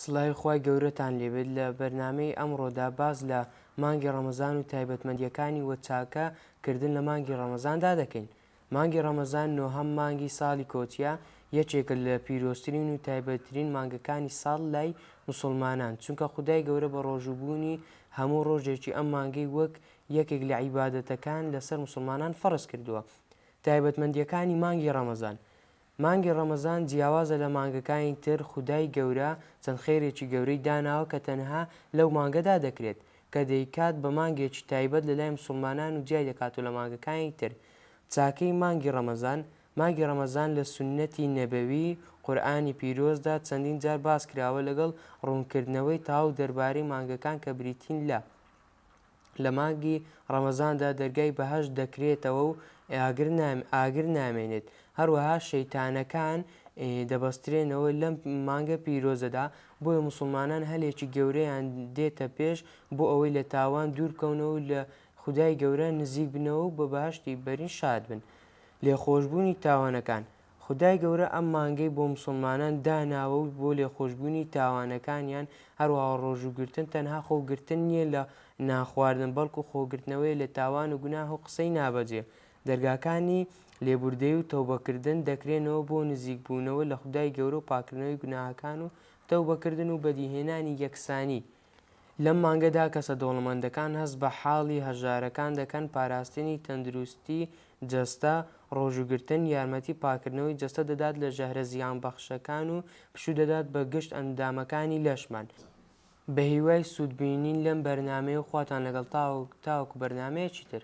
سڵاوی خوای گەورەتان لێبێت لە بەرنامەی ئەمڕۆدا باس لە مانگی ڕەمەزان و تایبەتمەندیەکانی وە چاکە کردن لە مانگی ڕەمەزاندا دەکەین مانگی ڕەمەزان نۆهەم مانگی ساڵی کۆچیە یەکێکە لە پیرۆزترین و تایبەتترین مانگەکانی ساڵ لای موسڵمانان چونکە خودای گەورە بە ڕۆژووبوونی هەموو ڕۆژێکی ئەم مانگەی وەک یەکێک لە عیبادەتەکان لەسەر موسڵمانان فەرز کردووە تایبەتمەندیەکانی مانگی ڕەمەزان مانگی ڕەمەزان جیاوازە لە مانگەکانی تر خودای گەورە چەند خێرێکی گەورەی داناوە کە تەنها لەو مانگەدا دەکرێت کە دەیکات بە مانگێکی تایبەت لەلای مسوڵمانان و جیای دەکاتەوە لە مانگەکانی تر چاکەی مانگی ڕەمەزان مانگی ڕەمەزان لە سوننەتی نەبەوی قورئانی پیرۆزدا چەندین جار باس کراوە لەگەڵ ڕوونکردنەوەی تەواو دەربارەی مانگەکان کە بریتین لە. لە مانگی ڕەمەزاندا دەرگای بەهەشت دەکرێتەوە و ئاگر نامێنێت، هەروەها شەیتانەکان دەبەسترێنەوە لەم مانگە پیرۆزەدا، بۆیە موسڵمانان هەلێکی گەورەیان دێتە پێش بۆ ئەوەی لە تاوان دوور بکەونەوە و لە خودای گەورە نزیک بنەوە و بە بەهەشتی بەرین شاد بن. لێخۆشبوونی تاوانەکان، خودای گەورە ئەم مانگەی بۆ موسڵمانان داناوە و بۆ لێخۆشبوونی تاوانەکانیان، هەروەها ڕۆژووگرتن تەنها خۆ گرتن نییە لە نان خواردن بەڵکو خۆگرتنەوەیە لە تاوان و گوناه و قسەی نابەجێ، دەرگاکانی لێبوردەیی و تەوبەکردن دەکرێنەوە بۆ نزیکبوونەوە لە خودای گەورە و پاکردنەوەی گوناهەکان و تەوبەکردن و بەدیهێنانی یەکسانی لەم مانگەدا کەسە دەوڵەمەندەکان هەست بە حاڵی هەژارەکان دەکەن، پاراستنی تەندروستی جەستە، ڕۆژووگرتن یارمەتی پاکردنەوەی جەستە دەدات لە ژەهرە زیانبەخشەکان و پشوو دەدات بە گشت ئەندامەکانی لەشمان. بەهیوای سوود بینین لەم بەرنامەیە و خواتان لەگەڵ تاوەکو بەرنامەیەکی تر.